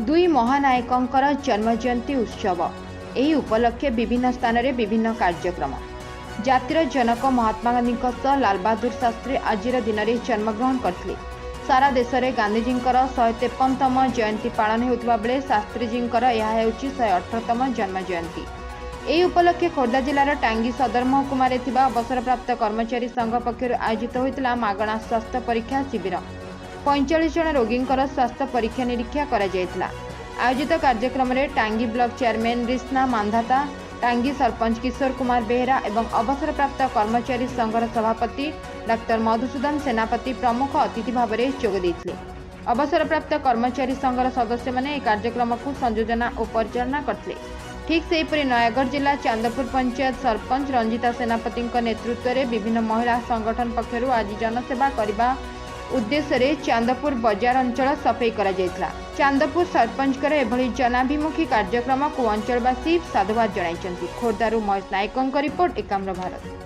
ଦୁଇ ମହାନାୟକଙ୍କର ଜନ୍ମଜୟନ୍ତୀ ଉତ୍ସବ। ଏହି ଉପଲକ୍ଷେ ବିଭିନ୍ନ ସ୍ଥାନରେ ବିଭିନ୍ନ କାର୍ଯ୍ୟକ୍ରମ। ଜାତିର ଜନକ ମହାତ୍ମା ଗାନ୍ଧୀଙ୍କ ସହ ଲାଲବାହାଦୁର ଶାସ୍ତ୍ରୀ ଆଜିର ଦିନରେ ଜନ୍ମଗ୍ରହଣ କରିଥିଲେ। ସାରା ଦେଶରେ ଗାନ୍ଧିଜୀଙ୍କର 153ତମ ଜୟନ୍ତୀ ପାଳନ ହେଉଥିବା ବେଳେ ଶାସ୍ତ୍ରୀଜୀଙ୍କର ଏହା ହେଉଛି 118ତମ ଜନ୍ମ ଜୟନ୍ତୀ। ଏହି ଉପଲକ୍ଷେ ଖୋର୍ଦ୍ଧା ଜିଲ୍ଲାର ଟାଙ୍ଗୀ ସଦର ମହକୁମାରେ ଥିବା ଅବସରପ୍ରାପ୍ତ କର୍ମଚାରୀ ସଂଘ ପକ୍ଷରୁ ଆୟୋଜିତ ହୋଇଥିଲା ମାଗଣା ସ୍ୱାସ୍ଥ୍ୟ ପରୀକ୍ଷା ଶିବିର। 45 ଜଣ ରୋଗୀଙ୍କର ସ୍ୱାସ୍ଥ୍ୟ ପରୀକ୍ଷା ନିରୀକ୍ଷା କରାଯାଇଥିଲା। ଆୟୋଜିତ କାର୍ଯ୍ୟକ୍ରମରେ ଟାଙ୍ଗୀ ବ୍ଲକ ଚେୟାରମ୍ୟାନ୍ ରିସ୍ନା ମାନ୍ଧାତା, ଟାଙ୍ଗୀ ସରପଞ୍ଚ କିଶୋର କୁମାର ବେହେରା ଏବଂ ଅବସରପ୍ରାପ୍ତ କର୍ମଚାରୀ ସଂଘର ସଭାପତି ଡାକ୍ତର ମଧୁସୂଦନ ସେନାପତି ପ୍ରମୁଖ ଅତିଥି ଭାବରେ ଯୋଗ ଦେଇଥିଲେ। ଅବସରପ୍ରାପ୍ତ କର୍ମଚାରୀ ସଂଘର ସଦସ୍ୟମାନେ ଏହି କାର୍ଯ୍ୟକ୍ରମକୁ ସଂଯୋଜନା ଓ ପରିଚାଳନା କରିଥିଲେ। ଠିକ୍ ସେହିପରି ନୟାଗଡ଼ ଜିଲ୍ଲା ଚାନ୍ଦପୁର ପଞ୍ଚାୟତ ସରପଞ୍ଚ ରଞ୍ଜିତା ସେନାପତିଙ୍କ ନେତୃତ୍ୱରେ ବିଭିନ୍ନ ମହିଳା ସଂଗଠନ ପକ୍ଷରୁ ଆଜି ଜନସେବା କରିବା ଉଦ୍ଦେଶ୍ୟରେ ଚାନ୍ଦପୁର ବଜାର ଅଞ୍ଚଳ ସଫେଇ କରାଯାଇଥିଲା। ଚାନ୍ଦପୁର ସରପଞ୍ଚଙ୍କର ଏଭଳି ଜନାଭିମୁଖୀ କାର୍ଯ୍ୟକ୍ରମକୁ ଅଞ୍ଚଳବାସୀ ସାଧୁବାଦ ଜଣାଇଛନ୍ତି। ଖୋର୍ଦ୍ଧାରୁ ମହେଶ ନାୟକଙ୍କ ରିପୋର୍ଟ, ଏକାମ୍ର ଭାରତ।